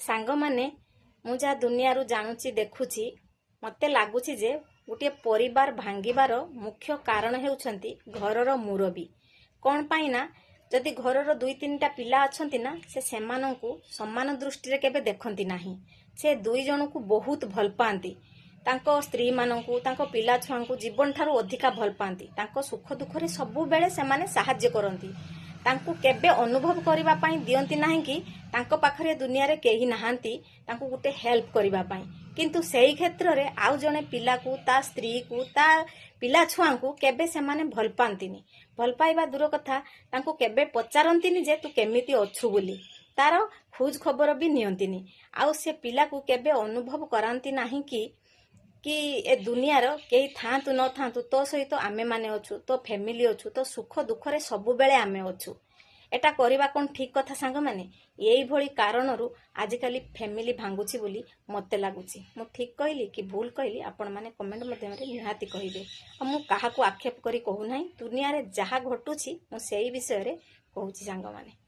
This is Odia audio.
ସାଙ୍ଗମାନେ, ମୁଁ ଯାହା ଦୁନିଆରୁ ଜାଣୁଛି, ଦେଖୁଛି, ମୋତେ ଲାଗୁଛି ଯେ ଗୋଟିଏ ପରିବାର ଭାଙ୍ଗିବାର ମୁଖ୍ୟ କାରଣ ହେଉଛନ୍ତି ଘରର ମୁରବୀ। କ'ଣ ପାଇଁ ନା, ଯଦି ଘରର ଦୁଇ ତିନିଟା ପିଲା ଅଛନ୍ତି ନା, ସେ ସେମାନଙ୍କୁ ସମାନ ଦୃଷ୍ଟିରେ କେବେ ଦେଖନ୍ତି ନାହିଁ। ସେ ଦୁଇ ଜଣଙ୍କୁ ବହୁତ ଭଲ ପାଆନ୍ତି। ତାଙ୍କ ସ୍ତ୍ରୀମାନଙ୍କୁ, ତାଙ୍କ ପିଲା ଛୁଆଙ୍କୁ ଜୀବନ ଠାରୁ ଅଧିକା ଭଲ ପାଆନ୍ତି। ତାଙ୍କ ସୁଖ ଦୁଃଖରେ ସବୁବେଳେ ସେମାନେ ସାହାଯ୍ୟ କରନ୍ତି। ତାଙ୍କୁ କେବେ ଅନୁଭବ କରିବା ପାଇଁ ଦିଅନ୍ତି ନାହିଁ କି ତାଙ୍କ ପାଖରେ ଦୁନିଆରେ କେହି ନାହାନ୍ତି ତାଙ୍କୁ ଗୋଟେ ହେଲ୍ପ କରିବା ପାଇଁ। କିନ୍ତୁ ସେଇ କ୍ଷେତ୍ରରେ ଆଉ ଜଣେ ପିଲାକୁ, ତା ସ୍ତ୍ରୀକୁ, ତା ପିଲା ଛୁଆଙ୍କୁ କେବେ ସେମାନେ ଭଲ ପାଆନ୍ତିନି। ଭଲ ପାଇବା ଦୂର କଥା, ତାଙ୍କୁ କେବେ ପଚାରନ୍ତିନି ଯେ ତୁ କେମିତି ଅଛୁ ବୋଲି। ତାର ଖୋଜ ଖବର ବି ନିଅନ୍ତିନି। ଆଉ ସେ ପିଲାକୁ କେବେ ଅନୁଭବ କରାନ୍ତି ନାହିଁ କି ଏ ଦୁନିଆର କେହି ଥାଆନ୍ତୁ ନଥାନ୍ତୁ, ତୋ ସହିତ ଆମେମାନେ ଅଛୁ, ତୋ ଫ୍ୟାମିଲି ଅଛୁ, ତୋ ସୁଖ ଦୁଃଖରେ ସବୁବେଳେ ଆମେ ଅଛୁ। ଏଟା କରିବା କ'ଣ ଠିକ୍ କଥା ସାଙ୍ଗମାନେ? ଏଇଭଳି କାରଣରୁ ଆଜିକାଲି ଫ୍ୟାମିଲି ଭାଙ୍ଗୁଛି ବୋଲି ମୋତେ ଲାଗୁଛି। ମୁଁ ଠିକ୍ କହିଲି କି ଭୁଲ କହିଲି, ଆପଣମାନେ କମେଣ୍ଟ ମାଧ୍ୟମରେ ନିହାତି କହିବେ। ଆଉ ମୁଁ କାହାକୁ ଆକ୍ଷେପ କରି କହୁନାହିଁ। ଦୁନିଆରେ ଯାହା ଘଟୁଛି, ମୁଁ ସେଇ ବିଷୟରେ କହୁଛି ସାଙ୍ଗମାନେ।